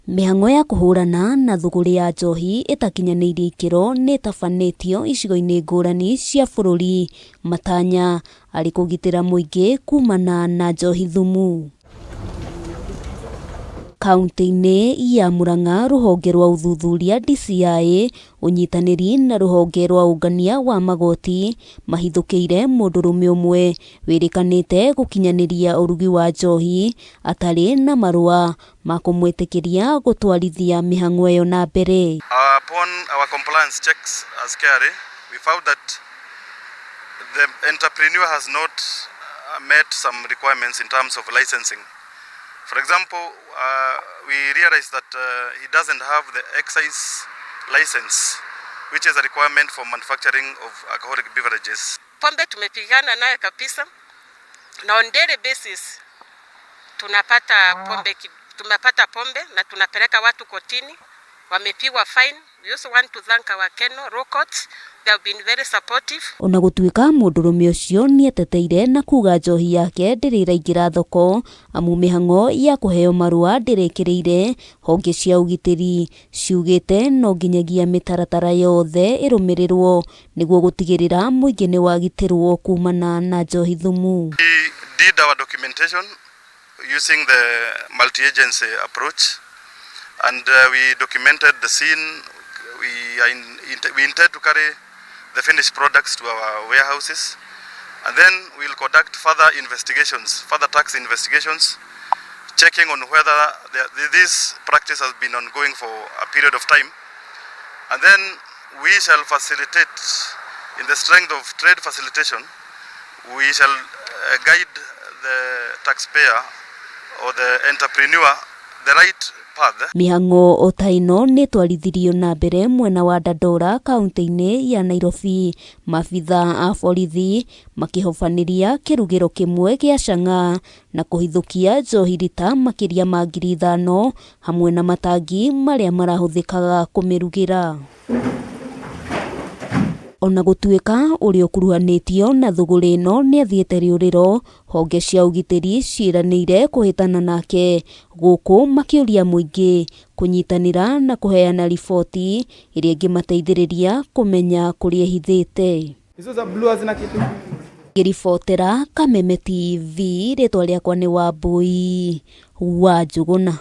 Mĩhang'o ya kũhũrana na thũgũrĩ ya njohi ĩtakinyanĩirie ikĩro nĩ ĩtabanĩtio icigo-inĩ ngũrani cia bũrũri, matanya arĩ kũgitĩra mũingĩ kumana na njohi thumu. Kauntĩ-inĩ ya Murang'a rũhonge rwa ũthuthuria DCI ũnyitanĩri na rũhonge rwa ũngania wa magoti mahithũkĩire mũndũrũme ũmwe wĩrĩkanĩte gũkinyanĩria ũrugi wa njohi atarĩ na marũa ma kũmwĩtĩkĩria gũtwarithia mĩhang'o ĩyo na mbere. Upon our compliance checks as KRA, we found that the entrepreneur has not met some requirements in terms of licensing. For example, we realized that he doesn't have the excise license, which is a requirement for manufacturing of alcoholic beverages. Pombe tumepigana naye kabisa, na on daily basis tunapata pombe, tumepata pombe na tunapeleka watu kotini, wamepigwa fine. We also want to thank our Kenol Law Courts. They have been very supportive. Ona gũtuĩka mũndũrũme ũcio nĩeteteire na kuga njohi yake ndĩrĩ ĩraingĩra thoko amu mĩhang'o ya kũheo marũa ndĩrĩkĩrĩire, honge cia ũgitĩri ciugĩte no nginyagia mĩtaratara yothe ĩrũmĩrĩrwo nĩguo gũtigĩrĩra mũingĩ nĩwagitĩrwo kumana na njohi thumu. We did our documentation using the multi-agency approach, and we documented the scene. We intend to carry the finished products to our warehouses, and then we'll conduct further investigations, further tax investigations, checking on whether this practice has been ongoing for a period of time. And then we shall facilitate, in the strength of trade facilitation, we shall guide the taxpayer or the entrepreneur the right path. Mĩhang'o o ta ĩno nĩ ĩtwarithirio na mbere mwena wa Dandora kaunti-inĩ ya Nairobi, maabitha a borithi makĩhobanĩria kĩrugĩro kĩmwe gĩa chang'aa na kũhithũkia njohi rita makĩria ma 5,000 hamwe na matangi marĩa marahũthĩkaga kũmĩrugĩra. Ona gũtuĩka ũrĩa ũkuruhanĩtio na thũgũrĩ ĩno nĩathiĩte rĩũrĩro, honge cia ũgitĩri ciĩranĩire kũhĩtana nake gũkũ makĩũria mũingĩ kũnyitanĩra na kũheana riboti ĩrĩa ĩngĩmateithĩrĩria kũmenya kũrĩa ehithĩte. Hizo za blue hazina kitu. Ngĩribotera Kameme TV, rĩtwa rĩakwa nĩ Wambui wa Njũgũna.